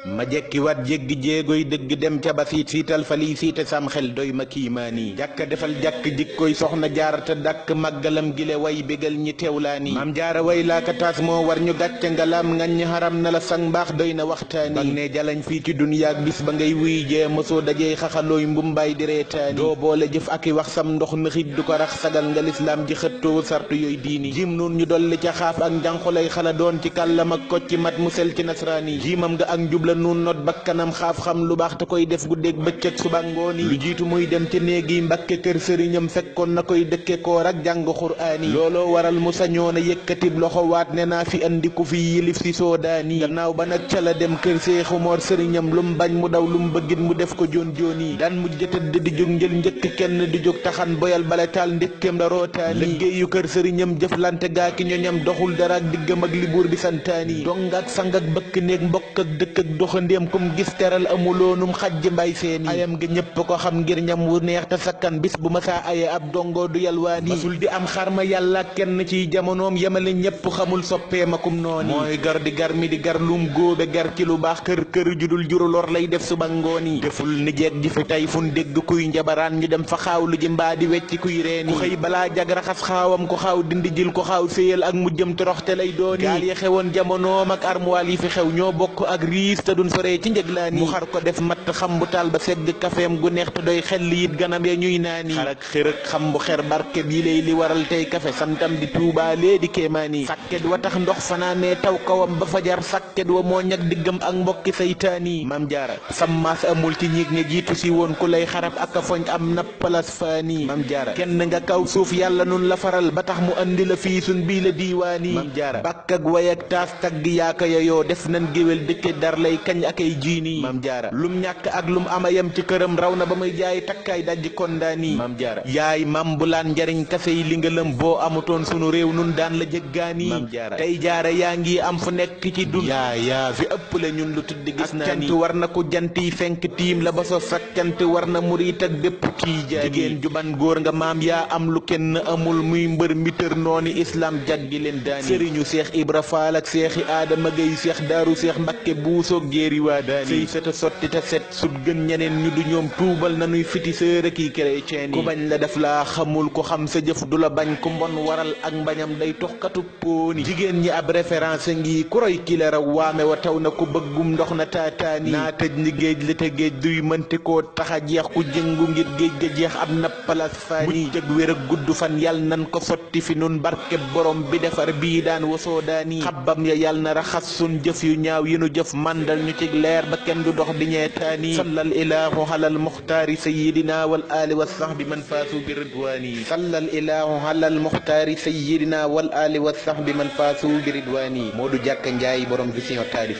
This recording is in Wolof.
ma jekki wat jéggi jéegoy dëgg dem ca ba siital fa lii siite sam xel doy ma kiimaani jàkka defal jàkk jikkoy soxna jaarata dàkk màggalam gile way bégal ñi teewlaani maam jaara way laaka taas moo war ñu gàcce ngalam ngañ haram na la sang mbaax doy na waxtaani bang ne jalañ fii ci duniyaak bis ba ngay wuy jee mosoo dajey xaxalooy mbumbaay di reetaani doo boole jëf ak i wax sam ndox nëxit du ko rax sagal nga lislaam ji xëttoo sartu yooyu diini jim nun ñu dolli ca xaaf ak njànxolay xala doon ci kàllam ak kocc mat mu sel ci nasraani jimam nga ak njubla nun not bakkanam xaaf xam lu baax te koy def guddeeg bëccëg suba ngooni lu jiitu muy dem ca néegi mbakke kër sëriñam fekkoon na koy dëkke koor ak jàng xuraani looloo waral mu sañoon a yëkkatib loxo waat ne naa fi andi ku fi yilif si soodaani gannaaw ba nag ca la dem kër Seexu Moor sëriñam lum bañ mu daw lum bëggit mu def ko joon jooni daan mujj tëdd di jóg njël njëkk kenn di jóg taxan boyal bale taal ndékkeem la rootaani liggéeyu kër sëriñam jëflante gaa ki ñoñam doxul dara ak diggam ak li buur bi santaani dong ak sang ak bëkk néeg mbokk ak dëkk ak doxandéem kum gis teral amuloonum xajj mbay seeni ayam nga ñépp ko xam ngir ñam wu neex te sakkan bis bu ma saa aye ab dongo du yalwaani masul di am xarma yàlla kenn ci jamonoom yemale ñépp xamul soppeem akum nooni mooy gar di gar mi di gar lum góobe gar ci lu baax kër kër judul juru lor lay def suba ngooni deful ni jeeg ji fi tey fun dégg kuy njabaraan ñu dem fa xaaw lu ji mbaa di wecci kuy reeni ku xëy balaa jag raxas xaawam ko xaaw dindi jil ko xaaw séyal ak mujjëm toroxte lay dooni gaal yi xewoon jamonoom ak armuwaal yi fi xew ñoo bokk ak riis te duñ soree ci njëglaani mu xar ko def matt xam bu taal ba segg kafeem gu neex te doy xel it ganam ya ñuy naani xarak xërëg xam bu xer barke bi lay li waral tey kafe santam di tuubaalee di kéemaani sàkket wa tax ndox fanaanee taw kawam ba fajar sàkket wa moo ñag diggam ak mbokki saytaani maam jaara sammaas amul ci ñiig ña jiitu si woon ku lay xarab ak a foñ am na palas faani maam jaara kenn nga kaw suuf yàlla nun la faral ba tax mu andi la fii sun bii la diiwaani maam jaara bakk ak way ak taas tagg yaaka yooyu def nan géwél dëkke dar lay kañ ak ay jiini maam jaara lum ñàkk ak lum amayam ci këram raw na ba muy jaay takkaay dajji kondaani maam jaara yaay mam bu laan njariñ kase yi li nga lëm boo amutoon sunu réew nun daan la jëggaani maam jaara tey jaara yaa ngi am fu nekk ci dun yaa fi ëpp la ñun lu tudd gis naa ni war na ko janti fenk tiim la ba sos ak cant war na murit ak bépp tiijaan jigéen juban góor nga maam yaa am lu kenn amul muy mbër mitër nooni islam jaggi leen daani sëriñu seex ibra faal ak seexi aadama gay seex daaru seex mbakke buusoo géeri waa daani sëy seta sotti te set sut gën ñeneen ñu du ñoom tuubal nanuy fiti sërëk yi chrétien ku bañ la def laa xamul ku xam sa jëf du la bañ ku mbon waral ak mbañam day toxkatu póoni jigéen ñi ab référence ngi ku roy ki la raw waame wa taw na ku bëggum ndox na taataani naa tëj ni géej la te géej duy mënti koo tax a jeex ku jëngu ngir géej ga jeex ab na palas faani mu jëg wér ak gudd fan yal nan ko sotti fi nun barkeb borom bi defar bii daan wasoo daani xabbam ya yal na raxas sun jëf yu ñaaw yi nu jëf mandal ñu ci leer ba kenn du dox di ñeetaani sallal ilaahu alal muxtaari sayyidina wal aali wa sahbi man faasu bi ridwaani sallal ilaahu alal muxtaari sayyidina wal aali wa sahbi man faasu bi ridwaani Moodu Jàkka Njaay borom vision taarif